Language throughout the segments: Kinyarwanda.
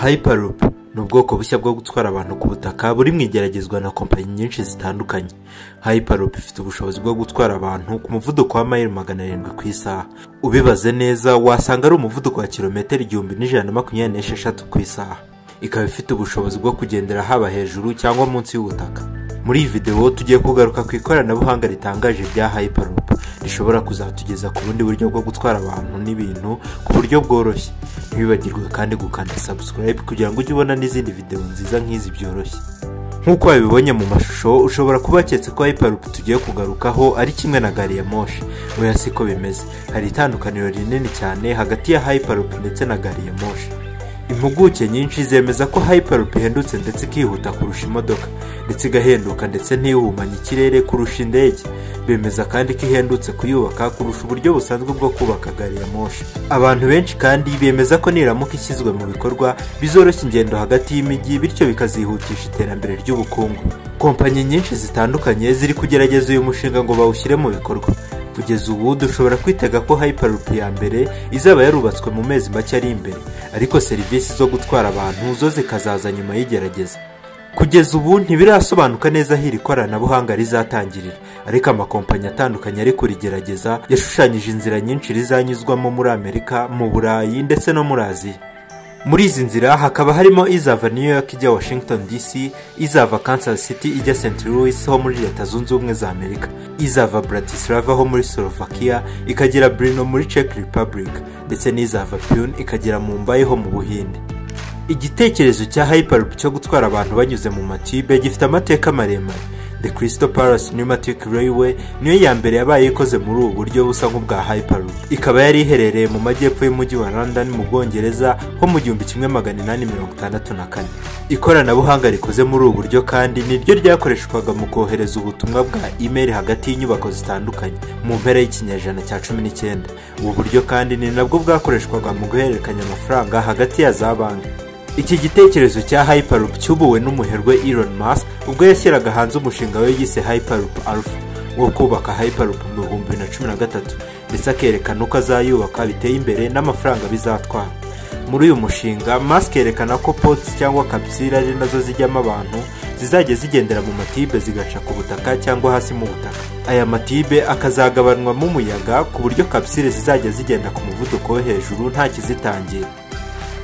Hyperloop ni ubwoko bushya bwo gutwara abantu ku butaka buri mu igeragezwa na kompanyi nyinshi zitandukanye. Hyperloop ifite ubushobozi bwo gutwara abantu ku muvuduko wa mayiro 700 ku isaha. Ubibaze neza wasanga ari umuvuduko wa kilometero 1126 ku isaha. Ikaba ifite ubushobozi bwo kugendera haba hejuru cyangwa munsi y'ubutaka. Muri iyi video tugiye kugaruka ku ikoranabuhanga ritangaje rya Hyperloop rishobora kuzatugeza ku bundi buryo bwo gutwara abantu n'ibintu ku buryo bworoshye. Ntiwibagirwe kandi gukanda subscribe kugira ngo ujye ubona n'izindi video nziza nk'izi byoroshye. Nk'uko wabibonye mu mashusho, ushobora kuba waketse ko Hyperloop tugiye kugarukaho ari kimwe na gari ya moshi. Oya, siko bimeze. Hari itandukaniro rinini cyane hagati ya Hyperloop ndetse na gari ya moshi. Impuguke nyinshi zemeza ko Hyperloop ihendutse ndetse ikihuta kurusha imodoka, ndetse igahenduka ndetse ntihumanye ikirere kurusha indege. Bemeza kandi ko ihendutse kuyubaka kurusha uburyo busanzwe bwo kubaka gari ya moshi. Abantu benshi kandi bemeza ko niramuka ishyizwe mu bikorwa bizoroshya ingendo hagati y'imijyi, bityo bikazihutisha iterambere ry'ubukungu. Kompanyi nyinshi zitandukanye ziri kugerageza uyu mushinga ngo bawushyire mu bikorwa. Kugeza ubu dushobora kwitega ko Hyperloop ya mbere izaba yarubatswe mu mezi make ari imbere, ariko serivisi zo gutwara abantu zo zikazaza nyuma y'igerageza. Kugeza ubu ntibirasobanuka neza aho iri koranabuhanga rizatangirira, ariko amakompanyi atandukanye ari kurigerageza yashushanyije inzira nyinshi rizanyuzwamo muri Amerika, mu Burayi ndetse no muri Aziya. Muri izi nzira hakaba harimo izava New York ijya Washington DC, izava Kansas City ijya St. Louis ho muri Leta Zunze Ubumwe za Amerika, izava Bratislava ho muri Slovakia ikagera Brno muri Czech Republic, ndetse n'izava Pune ikagera Mumbai ho mu Buhinde. Igitekerezo cya Hyperloop cyo gutwara abantu banyuze mu matibe gifite amateka maremare. The Crystal Palace Pneumatic Railway niyo ya mbere yabaye ikoze muri ubu buryo busa nk'ubwa Hyperloop. Ikaba yari iherereye mu majyepfo y'umujyi wa London mu Bwongereza ho mu 1864. Ikoranabuhanga rikoze muri ubu buryo kandi niryo ryakoreshwaga mu kohereza ubutumwa bwa email hagati y'inyubako zitandukanye mu mpera y'ikinyejana cya 19. Ubu buryo kandi ni nabwo bwakoreshwaga mu guhererekanya amafaranga hagati ya za banki. Iki gitekerezo cya Hyperloop cyubuwe n'umuherwe Elon Musk ubwo yashyiraga hanze umushinga we yise Hyperloop Alpha wo kubaka Hyperloop mu 2013, ndetse akerekana uko azayubaka biteye imbere n'amafaranga bizatwara. Muri uyu mushinga Musk yerekana ko pods cyangwa kapsule ari nazo zijyamo abantu zizajya zigendera mu matibe zigaca ku butaka cyangwa hasi mu butaka. Aya matibe akazagabanwamo umuyaga ku buryo kapsule zizajya zigenda ku muvuduko wo hejuru nta kizitangira.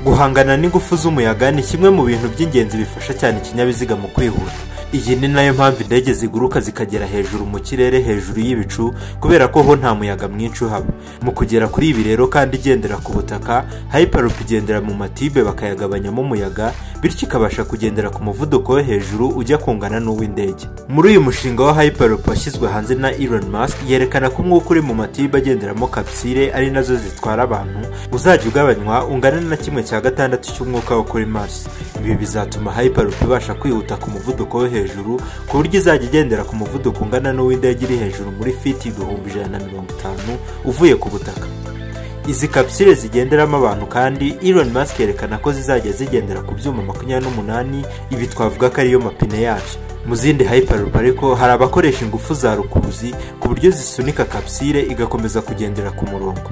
Guhangana n'ingufu z'umuyaga ni kimwe mu bintu by'ingenzi bifasha cyane ikinyabiziga mu kwihuta. Iyi ni nayo mpamvu indege ziguruka zikagera hejuru mu kirere hejuru y'ibicu, kubera ko ho nta muyaga mwinshi uhaba. Mu kugera kuri ibi rero kandi igendera ku butaka, Hyperloop igendera mu matibe bakayagabanyamo umuyaga, bityo ikabasha kugendera ku muvuduko wo hejuru ujya kungana n'uw'indege. Muri uyu mushinga wa Hyperloop washyizwe hanze na Elon Musk, yerekana ko umwuka uri mu matibe agenderamo kapsule ari nazo zitwara abantu uzajya ugabanywa ungana na 1/6 cy'umwuka wo kuri Mars. Ibi bizatuma Hyperloop ibasha kwihuta ku muvuduko wo hejuru ku buryo izajya igendera ku muvuduko ungana n'uw'indege iri hejuru muri fiti 150,000 uvuye ku butaka. Izi kapsule zigenderamo abantu kandi Elon Musk yerekana ko zizajya zigendera ku byuma 28, ibi twavuga ko ariyo mapine yabyo. Mu zindi Hyperloop ariko hari abakoresha ingufu za rukuruzi ku buryo zisunika kapsule igakomeza kugendera ku murongo.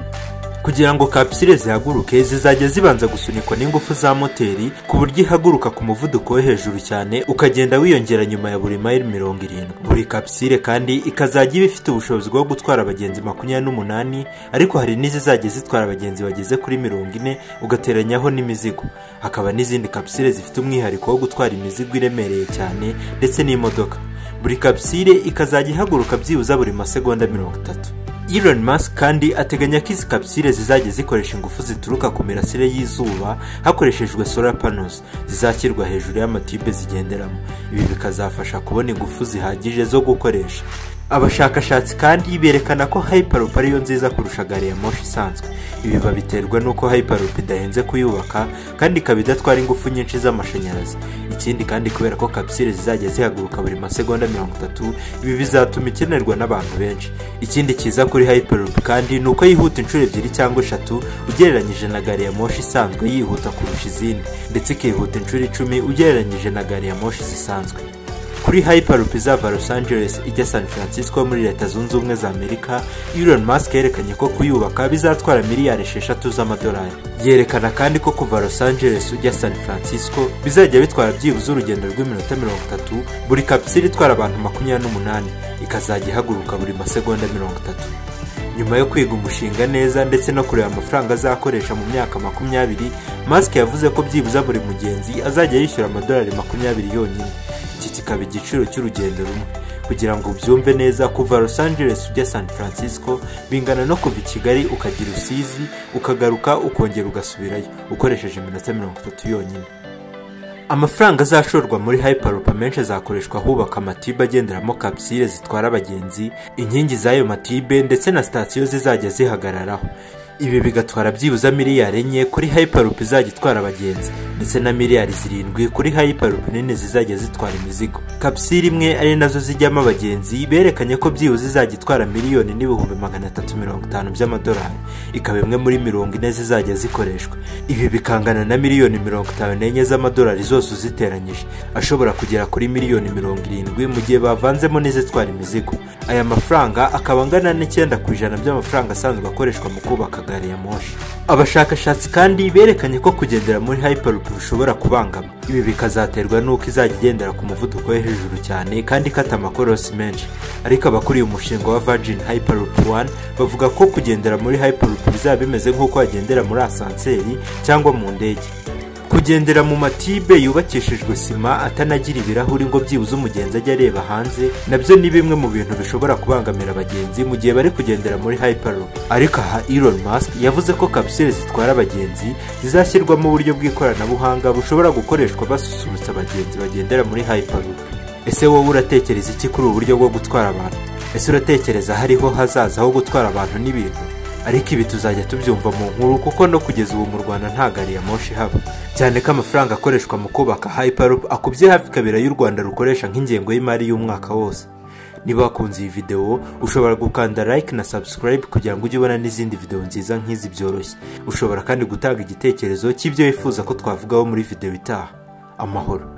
Kugira ngo kapsule zihaguruke zizajya zibanza gusunikwa n'ingufu za moteri ku buryo ihaguruka ku muvuduko wo hejuru cyane ukagenda wiyongera nyuma ya buri mayiro 70. Buri kapsule kandi ikazajya iba ifite ubushobozi bwo gutwara abagenzi 28, ariko hari n'izizajya zitwara abagenzi bageze kuri 40 ugateranyaho n'imizigo. Hakaba n'izindi kapsule zifite umwihariko wo gutwara imizigo iremereye cyane ndetse n'imodoka. Buri kapsule ikazajya ihaguruka byibuze buri masegonda 30. Elon Musk kandi ateganya ko izi kapsule zizajya zikoresha ingufu zituruka ku mirasire y'izuba hakoreshejwe solar panels zizashyirwa hejuru y'amatibe zigenderamo. Ibi bikazafasha kubona ingufu zihagije zo gukoresha. Abashakashatsi kandi berekana ko Hyperloop ariyo nziza kurusha gari ya moshi isanzwe. Ibi babiterwa n'uko Hyperloop idahenze kuyubaka kandi ikaba idatwara ingufu nyinshi z'amashanyarazi. Ikindi kandi kubera ko kapsule zizajya zihaguruka buri masegonda 30, ibi bizatuma ikenerwa n'abantu benshi. Ikindi cyiza kuri Hyperloop kandi ni uko yihuta inshuro 2 cyangwa 3 ugereranyije na gari ya moshi isanzwe yihuta kurusha izindi, ndetse ikihuta inshuro 10 ugereranyije na gari ya moshi zisanzwe. Kuri Kuri Hyperloop izava Los Angeles ijya San Francisco muri Leta Zunze Ubumwe za Amerika, Elon Musk yerekanye ko kuyubaka bizatwara miliyari 6 z'amadolari. Yerekana kandi ko kuva Los Angeles ujya San Francisco bizajya bitwara byibuze urugendo rw'iminota 30, buri kapsule itwara abantu 28 ikazajya ihaguruka buri masegonda 30. Nyuma yo kwiga umushinga neza ndetse no kureba amafaranga azakoresha mu myaka 20, Musk yavuze ko byibuze buri mugenzi azajya yishyura amadolari 20 yonyine, iki kikaba igiciro cy'urugendo rumwe. Kugira ngo ubyumve neza, kuva Los Angeles ujya San Francisco bingana no kuva i Kigali ukajya i Rusizi, ukagaruka, ukongera ugasubirayo ukoresheje iminota 30 yonyine. Amafaranga azashorwa muri Hyperloop amenshi azakoreshwa hubaka amatibe agenderamo kapsule zitwara abagenzi, inkingi z'ayo matibe ndetse na sitasiyo zizajya zihagararaho. Ibi bigatwara byibuze miliyari 4 kuri Hyperloop izajya itwara abagenzi ndetse na miliyari 7 kuri Hyperloop nini zizajya zitwara imizigo. Kapsule imwe, ari nazo zijyamo abagenzi, berekanye ko byibuze izajya itwara 1,350,000 by'amadolari, ikaba imwe muri 40 zizajya zikoreshwa. Ibi bikangana na miliyoni 54 z'amadolari zose uziteranyije, ashobora kugera kuri miliyoni 70 mu gihe bavanzemo n'izitwara imizigo. Aya mafaranga akaba angana n'9% by'amafaranga asanzwe akoreshwa mu kubaka gari ya moshi. Abashakashatsi kandi berekanye ko kugendera muri Hyperloop bishobora kubangama. Ibi bikazaterwa n'uko izajya igendera ku muvuduko wo hejuru cyane kandi ikata amakorosi menshi. Ariko abakuriye umushinga wa Virgin Hyperloop One bavuga ko kugendera muri Hyperloop bizaba bimeze nk'uko wagendera muri asanseri cyangwa mu ndege. Kugendera mu matibe yubakishijwe sima atanagira ibirahuri ngo byibuze umugenzi ajye areba hanze, nabyo ni bimwe mu bintu bishobora kubangamira abagenzi mu gihe bari kugendera muri Hyperloop. Ariko aha Elon Musk yavuze ko kapsule zitwara abagenzi zizashyirwamo uburyo bw'ikoranabuhanga bushobora gukoreshwa basusurutsa abagenzi bagendera muri Hyperloop. Ese wowe uratekereza iki kuri ubu buryo bwo gutwara abantu? Ese uratekereza hariho hazaza ho gutwara abantu n'ibintu? Ariko ibi tuzajya tubyumva mu nkuru, kuko no kugeza ubu mu Rwanda nta gari ya moshi ihaba, cyane ko amafaranga akoreshwa mu kubaka Hyperloop akubye hafi kabiri y'u Rwanda rukoresha nk'ingengo y'imari y'umwaka wose. Niba wakunze iyi videwo, ushobora gukanda like na subscribe kugira ngo ujye ubona n'izindi videwo nziza nk'izi byoroshye. Ushobora kandi gutanga igitekerezo cy'ibyo wifuza ko twavugaho muri videwo itaha. Amahoro.